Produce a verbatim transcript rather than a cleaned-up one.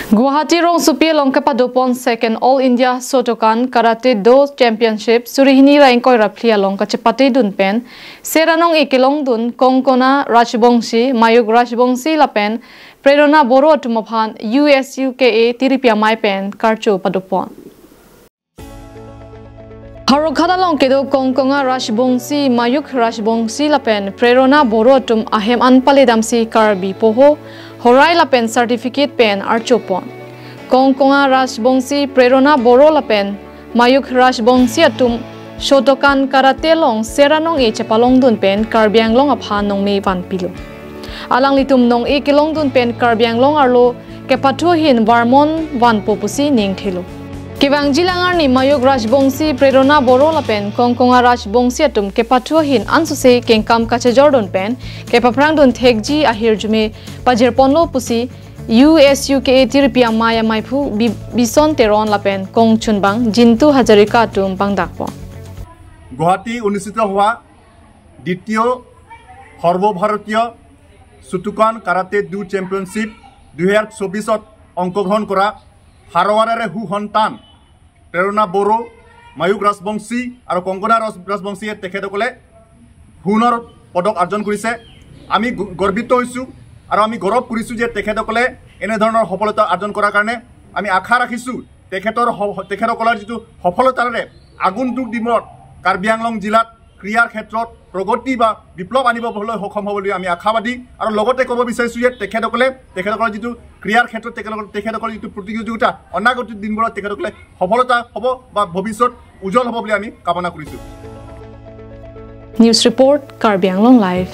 Guwahati rongsopi along kepadopon Second All India Shotokan Karate Do Championship suri hini ra ingkoi ra phli along kachepatedun pen ser anong-e kelongdun Konkona Rajbongshi, Mayuk Rajbongshi lapen Prerona Boro atum aphan U S U K A tiripi amei pen karcho padopon. Howraghat along kedo Konkona Rajbongshi, Mayuk Rajbongshi lapen Prerona Boro atum ahem an paledamsi Karbi poho, horai lapen certificate pen archopon. Konkona Rajbongshi, Prerona Boro lapen Mayuk Rajbongshi atum Shotokan Karate along ser anong-e chepalongdun pen Karbi Anglong aphan nongme vanpilo. Alanglitum nong-e kelongdun pen Karbi Anglong arlo kepathu ahin varmon vanpo pusi ningthelo. Kevangji lang arni Mayuk Rajbongshi, Prerona Boro lapen Konkona Rajbongshi atum kepathu ahin ansose kengkam kachejordun pen kepaphrangdun thekji ahirjume pajirponlo pusi U S U K A tiripi amei ameiphu Bi-, Bison Teron lapen kongchunbang Jintu Hazarika atum pangdakpon. Guwahati অনুষ্ঠিত হোৱা দ্বিতীয় সৰ্বভাৰতীয় শ্বুটোকান karate do championship দুহেজাৰ চৌবিছত অংশগ্ৰহণ কৰা হাৰৱাৰাৰে সু সন্তান প্ৰেৰণা বড়ো, মায়ুক ৰাজবংশী আৰু কংকনা ৰাজ ৰাজবংশীয়ে তেখেতসকলে সোণৰ পদক আৰ্জন কৰিছে। আমি গ- গৰ্বিত হৈছোঁ আৰু আমি গৌৰৱ কৰিছোঁ যে তেখেতসকলে এনেধৰণৰ সফলতা আৰ্জন কৰাৰ কাৰণে। আমি আশা ৰাখিছোঁ তেখেতৰ স- তেখেতসকলৰ যিটো সফলতাৰে আগন্তুক দিনত কাৰ্বি আংলং জিলাত ক্ৰীড়াৰ ক্ষেত্ৰত প্ৰগতি বা বিপ্লৱ আনিবলৈ সক্ষম হ'ব বুলি আমি আশাবাদী। আৰু লগতে ক'ব বিচাৰিছোঁ যে তেখেতসকলে তেখেতসকলৰ যিটো ক্ৰীড়াৰ ক্ষেত্ৰত তেখেতসকলৰ তেখেতসকলৰ যিটো প্ৰতিযোগিতা অনাগত দিনবোৰত তেখেতসকলে সফলতা হ'ব বা ভৱিষ্যত উজ্জ্বল হ'ব বুলি আমি কামনা কৰিছোঁ। News report, Karbi Anglong Live.